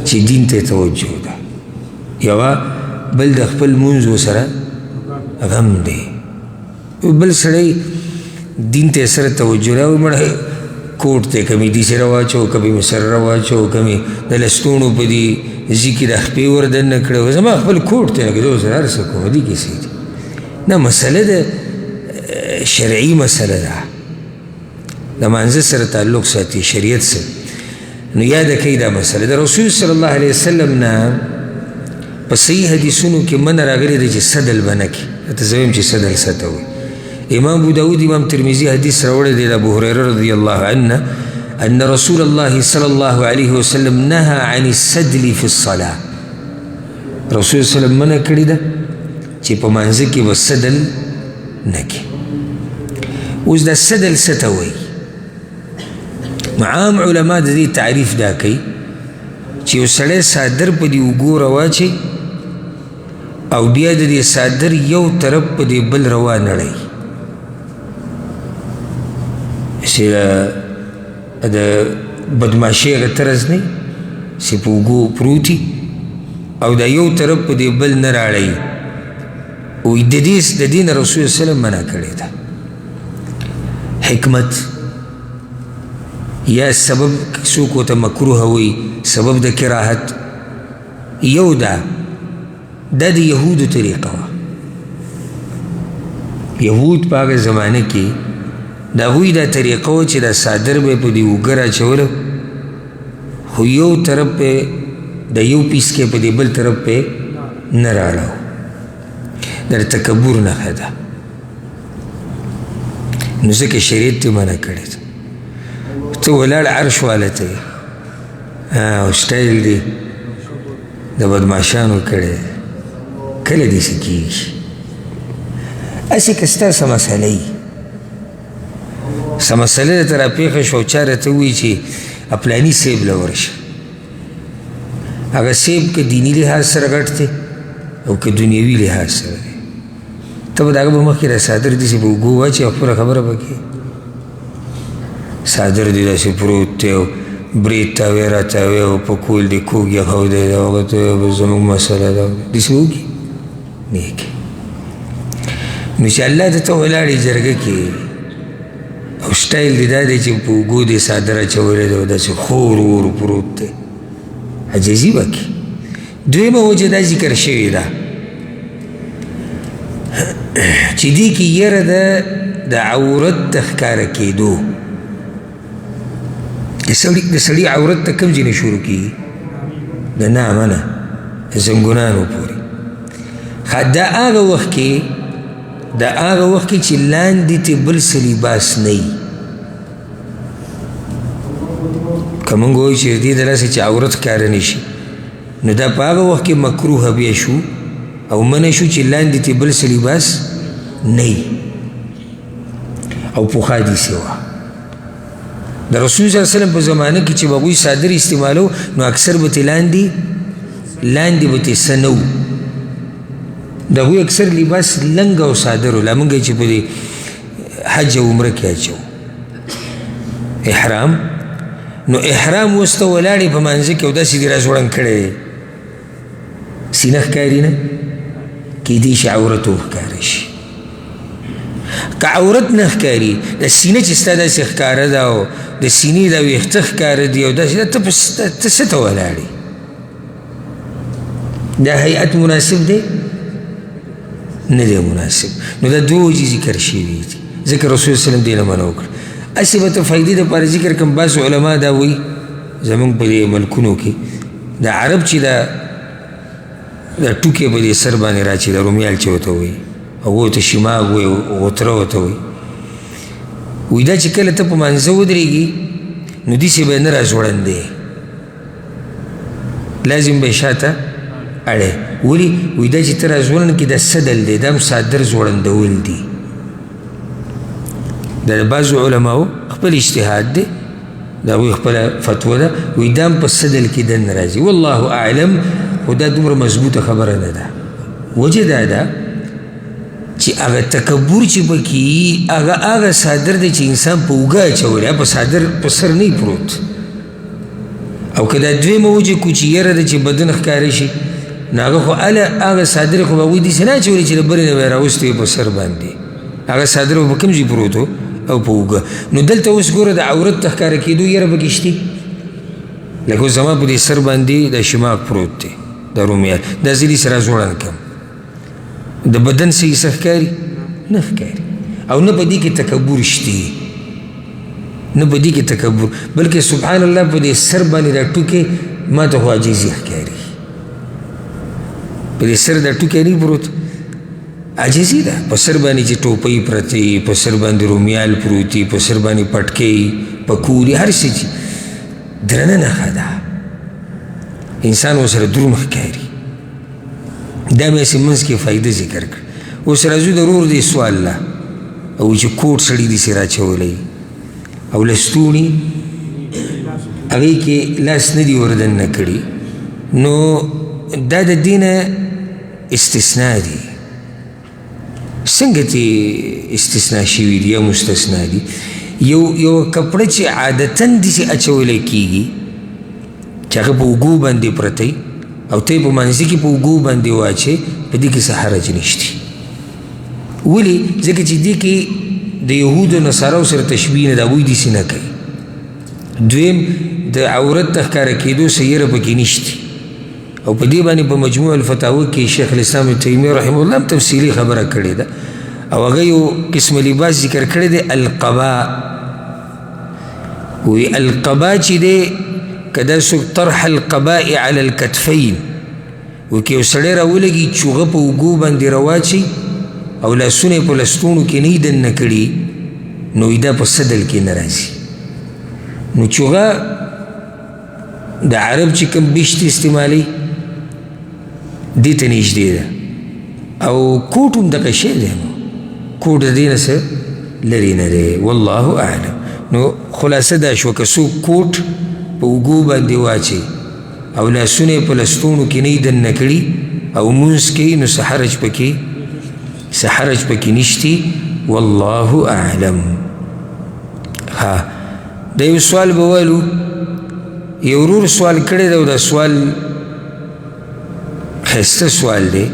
چې دین ته توجه ده، یوه بل د خپل مونځ ورسره غم دی. بل سړی دین ته سره توجه نه وي، مړه کوټ ته که مې داسې راواچو، که مې سره راواچو، که مې د لستوڼو په دې ځي کې د خپې ور دننه کړی، زما خپل کوټ ته نه که زه ورسره هر څه کوم، دې کې څه دي؟ نه، مسله ده شرعي مسله ده، د مانځه سره تعلق ساتي، شریعت سره. نو یاده کوي دا مسله د رسول صلی الله علیه وسلم نه په صحیح حدیثونو کې منع راغلې ده چې سدل به نه کوي. ته زه وایم چې سدل څه ته وایي. امام ابو داود امام ترمذي حدیث راوړی دی د ابو هریره رضی الله عنه ان رسول الله صلی الله علیه وسلم نهى عن السدل في الصلاة. رسول صلی الله علیه وسلم منع کړې ده چې په مانځه کې به سدل نه کوي. اوس دا سدل څه ته وایي؟ نو عام علما د دې تعریف دا کوي چې یو سړی څادر په دې اوږو راواچوي او بیا د دې څادر یو طرف په دې بل روانړوي، چې د بدماشۍ هغه طرز نه چې په اوږو پروت او دا یو طرف په دې بل نه راړوي. وایي د دې نه رسول الله وسلم منع کړې ده. حکمت یا سبب څوک ورته مکروه وایي، سبب د کراهت یو دا دا د یهودو طریقه وه. یهود په هغه زمانه کې د هغوی دا طریقه وه چې دا څادر به یې په دې اوږه راچولو، خو یو طرف به د یو پیس کې په دې بل طرف به نه راړو. دا د تکبر نښه ده، نو ځکه شریعت ترې منع کړې ده. ته ولاړ عرش واله ته یې او سټایل دی د بدماشانو کړی، کله داسې کېږي؟ هسې که ستا څه مسله وي، څه مسله درته راپېښه شوه او چا راته ووایي چې اپلاني صیب له ورشه، هغه صیب که دیني لحاظ سره غټ دی او که دنیوي لحاظ سره دی، ته به د هغه په مخکې دا څادر داسې په اوږو واچوې او خپله خبره به کوې. څادر دې داسې پروت دی او برېت تاوی راتاوی او په کول دې کوږ یخو دی، دا هغه ته وایي زموږ مسله ده، داسې وکړي نه یې کوي. نو چې الله ته ته ولاړې جرګه کې او سټایل دې دا دی چې په اوږو دې څادر اچولی دی او داسې خور ور پروت دی، عاجزي به کوي. دویمه وجه دا ذکر شوې ده چې دې کې یره ده د عورت د ښکاره کېدو. د سړي عورت ته کوم ځای نه شروع کېږي؟ د نامه نه، د زنګونانو پورې. دا هغه وخت کې، دا هغه وخت کې چې لاندې ته بل څه لباس نه وي. که موږ وایو چې دې د لاسه چې عورت ښکاره نه شي، نو دا په هغه وخت کې مکروه بیا شو او منع شو چې لاندې ته بل څه لباس نه وي. او پخوا داسې وه د رسول صلی الله علیه وسلم په زمانه کې چې به هغوی څادر استعمالو، نو اکثر به ترې لاندې به ترې څه نه وو. د هغوی اکثر لباس لنګ او څادر و. لا موږ چې په دې حج او عمره کې اچوو احرام، نو احرام اوس ته ولاړې په مانځه کې او داسې دې راځوړند کړی دی، سینه ښکاري نه، کیدای شي عورت وښکاره شي. که عورت نه ښکاري، د سینه چې ستا داسې ښکاره ده او د سینې دا ویښته ښکاره دي او داسې ده، ته څه ته ولاړ یې؟ دا هیئت مناسب دی؟ نه دی مناسب. نو دا دوه وجې ذکر شوي دي، ځکه رسول الله وسلم دې نه منع وکړه. هسې به ته فایدې دپاره ذکر کړم. بعض علما دا وایي زموږ په دې ملکونو کې د عرب چې دا ټوکی په دې سر باندې راچي، د رومیال چې ورته وایي، هغو ته شماغ وایي، غوتره ورته وایي، وایي دا چې کله ته په مانځه ودرېږي نو داسې به یې نه راځوړندې، لازم به یې شاته اړې. ولې؟ وایي دا چې ته راځوړند کې دا سدل دی، دا هم څادر ځوړندول دي. دا د بعضو علماو خپل اجتهاد دی، د هغوی خپله فتوا ده، وایي دا هم په سدل کې دننه راځي. والله اعلم، خو دا دومره مضبوطه خبره نه ده. وجه دا ده چې هغه تکبر چې پکې هغه هغه څادر دی چې انسان په اوږه اچولی، په څادر په سر نه پروت. او که دا دویمه وجه کو چې یره ده چې بدن ښکاره شي، نو هغه خو هله هغه څادر خو به هغوی داسې نه اچولی چې له برې نه به یې راوستی وي په سر باندې، هغه څادر به په کوم ځای پروت و او په اوږه. نو دلته اوس ګوره د عورت د ښکاره کېدو یره پکې شتي، لکه اوس زما په دې سر باندې دا شماغ پروت دی، دا رومیال، دا زه دې سره ځوړند کړم، د بدن څه یې څه ښکاري؟ نه ښکاري. او نه په دې کې تکبر شتي، نه په دې کې تکبر، بلکې سبحان الله په دې سر باندې دا ټوکې ما ته خو عاجزي ښکاري، په دې سر دا ټوکی نه پروت، عاجزي ده. په سر باندې چې ټوپۍ پرتې، په سر باندې رومیال پروت، په سر باندې پټکۍ، پکوري، هر څه چې درنه نښه ده، انسان ورسره دروند ښکاري. دا مې هسې منځ کې فایده ذکر کړه. اوس راځو د ورور دې سوال له، او چې کوټ سړي داسې راچولی او لستوڼي هغې کې لاس نه دي وردننه کړي، نو دا د دې نه استثنا دي. څنګه چې استثنا شوي دي یا مستثنا دي؟ یو یو کپړه چې عادتاً داسې اچولی کېږي چې هغه په اوږو باندې پرته وي او ته یې په منځ کې په اوږو باندې واچې، په دې کې څه حرج نشته. ولې؟ ځکه چې دې کې د یهودو نصاراو سره تشبیه نه ده، هغوی داسې نه کوي. دویم، د عورت د ښکاره کېدو څه یره پکې نشته. او په دې باندې په مجموع الفتاوی کې شیخ الاسلام ابن تیمیه رحمه الله هم تفصیلي خبره کړې ده، او هغه یو قسم لباس ذکر کړی دی، القباء. وی القباء چې دی که دا څوک طرح القباء علی الکتفین، وی که یو سړی راولګي چوغه په اوږو باندې رواچي او لاسونه یې په لستوڼو کې نه یې دننه کړي، نو دا په صدل کې نه راځي. نو چوغه د عرب چې کوم بشت استعمالوي دې ته نږدې ده، او کوټ هم دغه شی دی، نو کوټ د دې نه څه لرې نه دی، والله اعلم. نو خلاصه دا شوه، که څوک کوټ په اوږو باندې واچوي او لاسونه یې په لستوڼو کې نه یې دننه کړي او لمونځ کوي، نو څه حرج پکې، څه حرج پکې نشتي، والله اعلم. ها، دا یو سوال به والو، یو ورور سوال کړی دی او دا سوال ښایسته سوال دی.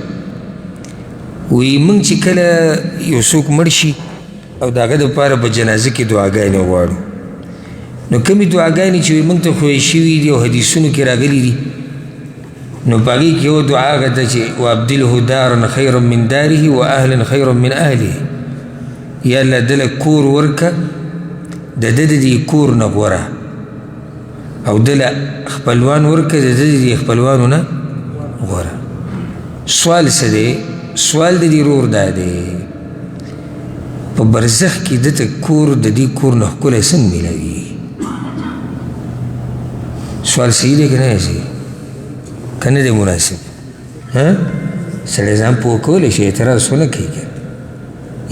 وایي موږ چې کله یو څوک مړ شي او د هغه دپاره په جنازه کې دعاګانې غواړو، نو کومې دعاګانې چې موږ ته ښویې شوي دي او حدیثونو کې راغلي دي، نو په هغې کې یوه دعا هغه ده چې وابدله دارا خیرا من داره و اهلا خیرا من اهله، یا الله ده له کور ورکه د ده د دې کور نه غوره، او ده له خپلوان ورکه د ده د دې خپلوانو نه غوره. سوال څه دی؟ سوال د دې ورور دا دی، په برزخ کې ده ته کور د دې کور نه ښکلی څنګه میلاویږي؟ سوال صحیح دی که نه صحیح؟ که نه دی مناسب؟ ها؟ سړی ځان پوه کولی شي، اعتراض خو نه کوي.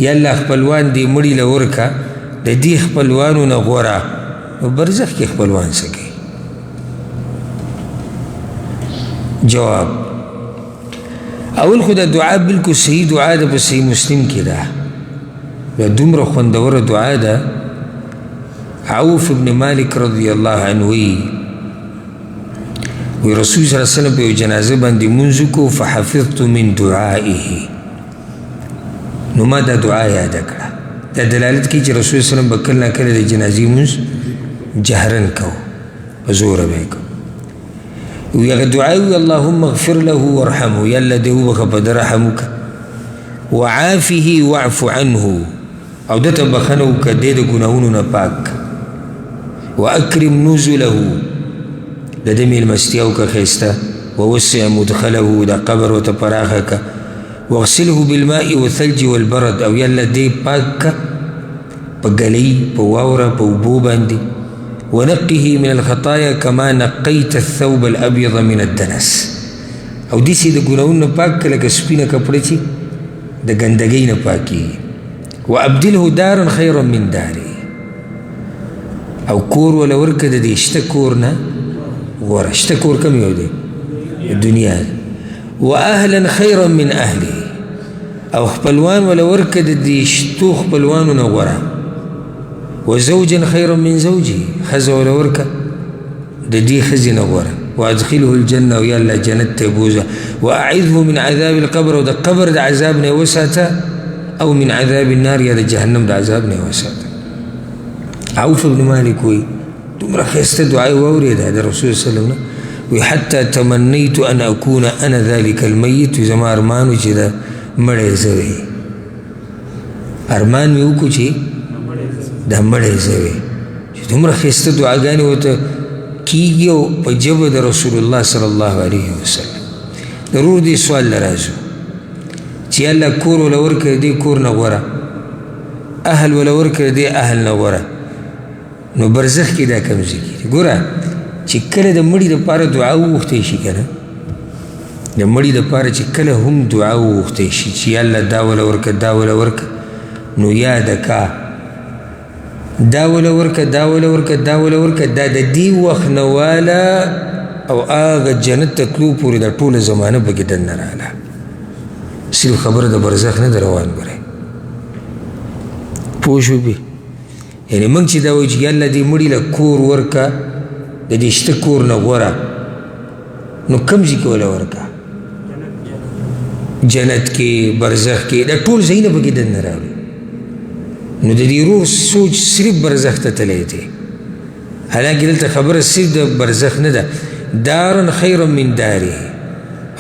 یا الله خپلوان دې مړي له ورکه د دې خپلوانو نه غوره، نو برزخ کې خپلوان څه کوي؟ جواب، اول خو دا دعا بالکل صحیح دعا ده، په صحیح مسلم کې ده، دا دومره خوندوره دعا ده. عوف ابن مالک رضی الله عنه وایي، وی رسول صلی الله علیه وسلم په یو جنازه باندې مونځ وکړو، فحفظت من دعائه، نو ما دا دعا یاده کړه. دا دلالت کوي چې رسول صلی الله علیه وسلم به کله نا کله د جنازې مونځ جهرن کوو، په زوره به یې کوو. وی هغه دعا وی، اللهم اغفر له وارحمه، یا الله دې وبخښه، په ده رحم وکړه، وعافه واعف عنه، او ده ته بخښنه وکړه، دی د ګناهونو نه پاک کړه، واکرم نزله، د ده مېلمستیا وکړه ښایسته، ووسع مدخله، د قبر ورته پراخه کړه، واغسله بالماء والثلج والبرد، او یا الله دې پاک کړه په ګلۍ، په واوره، په اوبو باندې، ونقه من الخطايا كما نقيت الثوب الأبيض من الدنس، او داسې د ګناهونو نه پاک کړه لکه سپینه کپړه چې د ګندګۍ نه پاکېږي، وابدله دارا خیرا من داره، او کور وله ورکړه د دې شته کور نه غوره. شته کور کوم یو دی؟ دنیا. واهلا خیرا من اهله، او خپلوان وله ورکړه د دې شتو خپلوانو نه غوره، وزوجا خیرا من زوجه، ښځه وله ورکړه د دې ښځې نه غوره. وادخله الجنة، او یا الله جنت ته بوځه. واعذه من عذاب القبر، او د قبر د عذاب نه یې وساته، او من عذاب النار، یا د جهنم د عذاب نه یې وساته. عوف بن مالک وایي دومره ښایسته دعا یې واورېده د رسول صلی الله علیه وسلم نه، وایي حتی تمنیت ان اکون انا ذلک المیت، وایي زما ارمان و چې دا مړی زه وی، ارمان مې وکړو چې دا مړی زه وی، چې دومره ښایسته دعاګانې ورته کېږي او په ژبه د رسول الله صلی الله علیه وسلم. ضرور دې سوال له راځو چې الله کور وله ورکړی دې کور نه غوره، اهل وله ورکړی دې اهل نه غوره، نو برزخ کې دا کوم ځای کې دی؟ ګوره چې کله د مړي دپاره دعا وغوښتی شي که نه، د مړي دپاره چې کله هم دعا وغوښتی شي چې یا الله دا وله ورکړه دا وله ورکړه، نو یاده کا دا وله ورکړه دا وله ورکړه دا وله ورکړه، دا د دې وخت نه واله او هغه جنت ته تلو پورې دا ټوله زمانه پکې دننه راغله. صرف خبره د برزخ نه ده روان، ګورئ پوه شو پې؟ یعنې موږ چې دا وایو چې یا الله دې مړي له کور ورکړه د دې شته کور نه غوره، نو کوم ځای کې وله ورکړه؟ جنت کې، برزخ کې، دا ټول ځایونه پکې دننه راغلي. نو د دې روح سوچ صرف برزخ ته تللی دی، حالانکه دلته خبره صرف د برزخ نه ده. دار خیر من داره،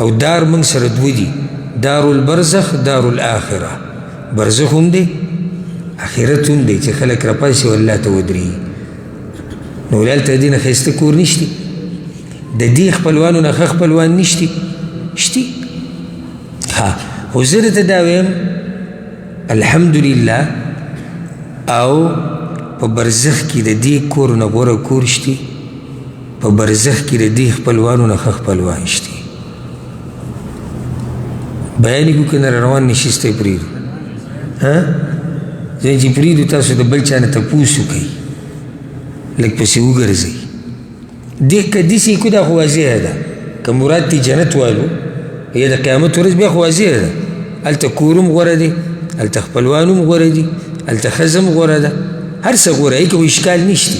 او دار موږ سره دوه دي، دار البرزخ دار الاخره. برزخ هم دی آخرت هم دی، چې خلک راپاڅي او الله ته ودرېږي. نو هلته د دې نه ښایسته کور نشته، د دې خپلوانو نه ښه خپلوان نشته، شتي. ها خو زه درته دا وایم الحمدلله، او په برزخ کې د دې کور نه غوره کور شته، په برزخ کې د دې خپلوانو نه ښه خپلوان شته. بیان یې کړو که نه روان نشست یې پرېږدو؟ ها ځکه چې پرېږدو تاسو د بل چا نه تپوس وکړئ، لږ پسې وګرځئ. دې که داسې یې کړو دا خو واضحه ده، که مراد دې جنت والو یا د قیامت ورځ بیا خو واضحه ده، هلته کور هم غوره دی، هلته خپلوان هم غوره دي، هلته ښځه هم غوره ده، هر څه غوره دی، خو اشکال نشته.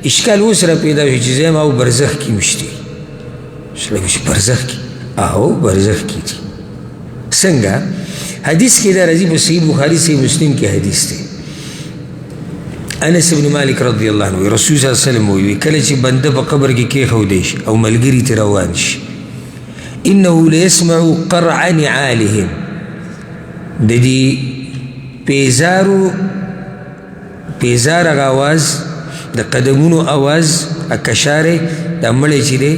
اشکال اوس را پیدا شو چې زه یم او برزخ کې هم شته. سړی وایي چې برزخ کې؟ او برزخ کې دي. څنګه؟ حدیث کې دا راځي په صحیح بخاري صحیح مسلم کې حدیث دی. انس بن مالک رضی الله عنه رسول صلی الله علیه وسلم وایي کله چې بنده په قبر کې کېښودی شي او ملګري ترې روان شي، انه لیسمع قرع نعالهم، د دې پیزارو پیزار هغه اواز، د قدمونو اواز، اکشارې دا مړی چې دی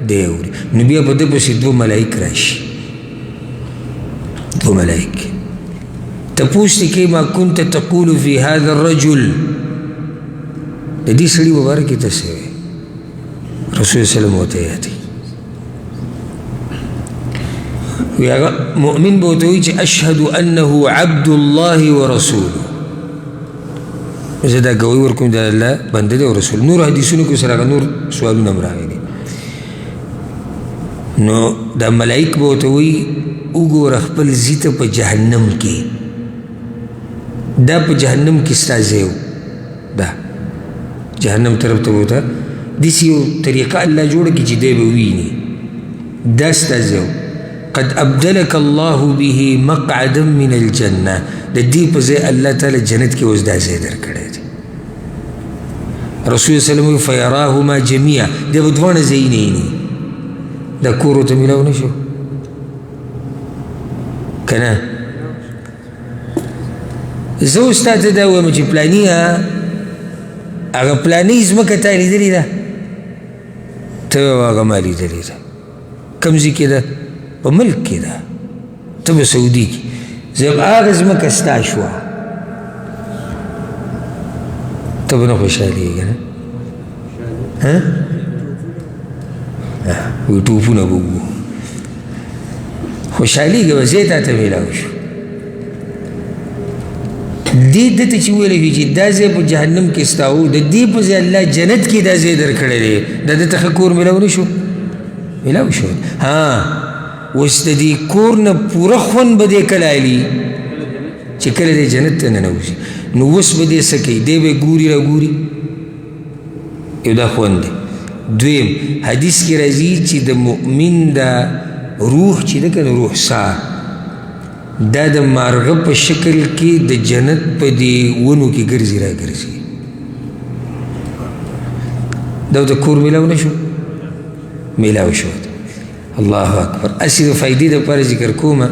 دی اوري. نو بیا په ده پسې دوه ملایک راشي، دوه ملایک تپوس دې کوي ما كنت تقول في هذا الرجل، د دې سړي په باره کې ته څه وایې؟ رسول صلی الله علیه وسلم ورته یادوي، وایي هغه مؤمن به ورته وایي چې اشهد انه عبد الله ورسوله، زه دا ګواهي ورکوم د الله بنده دی او رسول. نور حدیثونو کې سره هغه نور سوالونه هم راغلي. نو دا ملایک به ورته وایي وګوره خپل ځي ته په جهنم کې، دا په جهنم کې ستا ځای و، دا جهنم طرف ته ورته داسې یو طریقه الله جوړه کړي چې دی به وویني، دا ستا ځای و. قد ابدلک الله به مقعدا من الجنة، د دې په ځای الله تعالی جنت کې اوس دا ځای درکړی دی. رسول صلی الله علیه وسلم فیراهما جمیعا، دی به دواړه ځایونه ویني، دا کور ورته میلاو نه شو که نه؟ زه اوس تا ته دا وایم چې پلانیه هغه پلانۍ ځمکه تا لیدلې ده؟ ته وایې هغه ما لیدلې ده. کوم ځای کې ده؟ په ملک کې ده، ته به سعودي کې. زه وایم هغه ځمکه ستا شوه، ته به نه خوشحالېږې نه؟ ها؟ وایي ټوپونه به ووهو، خوشحالېږې به، ځای تا ته میلاو شو. دې ده ته چې ویلی شي چې دا ځای په جهنم کې ستا و، د دې په ځای الله جنت کې دا ځای درکړی دی، دا ده ته ښه کور میلاو نه شو؟ میلاو شو. ها اوس د دې کور نه پوره خوند به دې کله الي چې کله دې جنت ته ننوځي. نو اوس به دې څه کوي؟ دی به ګوري را ګوري، یو دا خوند دی. دویم حدیث کې راځي چې د مؤمن دا روح چې ده که نه، روح ساه، دا د مارغه په شکل کې د جنت په دې ونو کې ګرځي را ګرځي. دا د کور میلاو نه شو، میلاو شو. الله اکبر. هسې د فایدې دپاره ذکر کومه.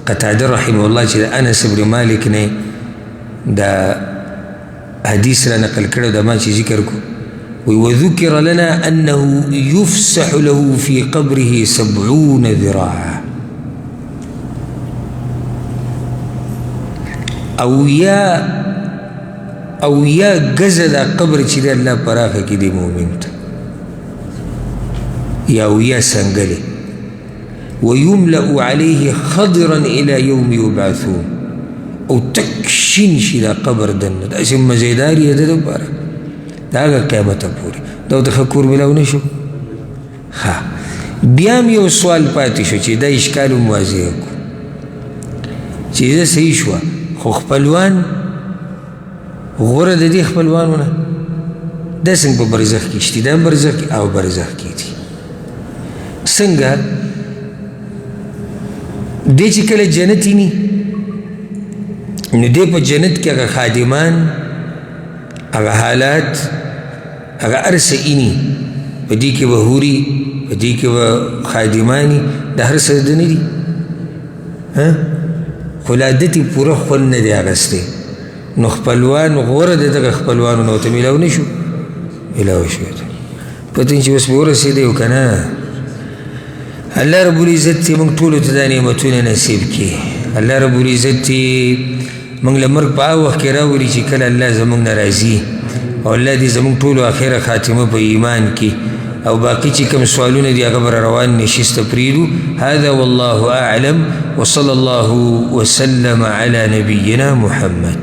قتاده رحمه الله چې د انس بن مالک نه دا حدیث را نقل کړی، دا ما چې ذکر کو، وی وذکر لنا انه يفسح له في قبره 70 ذراعا. او یا ګزه دا قبر چې د الله پراخه کې دی مؤمن ته، یا او یا سنګلې. ويملأ عليه خضرا إلى يوم يبعثون. او تک شین شي دا قبر دننه، داسې مزیدار یې د دپاره د هغه قیامته پورې. دا ورته ښه کور میلاو نه شو. ښه، بیا هم یو سوال پاتې شو چې دا اشکال هم واضح کړو چې زه صحیح شوه، خو خپلوان غوره د دې خپلوانو نه دا څنګه په برزخ کې شتي؟ دا هم برزخ کې او برزخ کې دي. څنګه دی چې کله جنت ویني، نو دی په جنت کې هغه خادمان، هغه حالات، هغه هر څه ایني، په دې کې به حوري، په دې کې به خادماني، د هر څه د نه دي. خو لا دتې پوره خوند نه دی اخیستی، نو خپلوان غوره د دغه خپلوانو نه ورته میلاو نه شو، میلاو شو. پته چې اوس به ورسېدی او که نه؟ الله رب العزت دې موږ ټولو ته دا نعمتونه نصیب کړي. الله رب العزت دې موږ له مرګ په هغه وخت کې راولي چې کله الله زموږ نه راضي، او الله دې زموږ ټولو اخره خاتمه په ایمان کې، او باقي چې کوم سوالونه دي هغه به روان نشست ته پرېږدو. هذا والله أعلم، وصلى الله وسلم على نبينا محمد.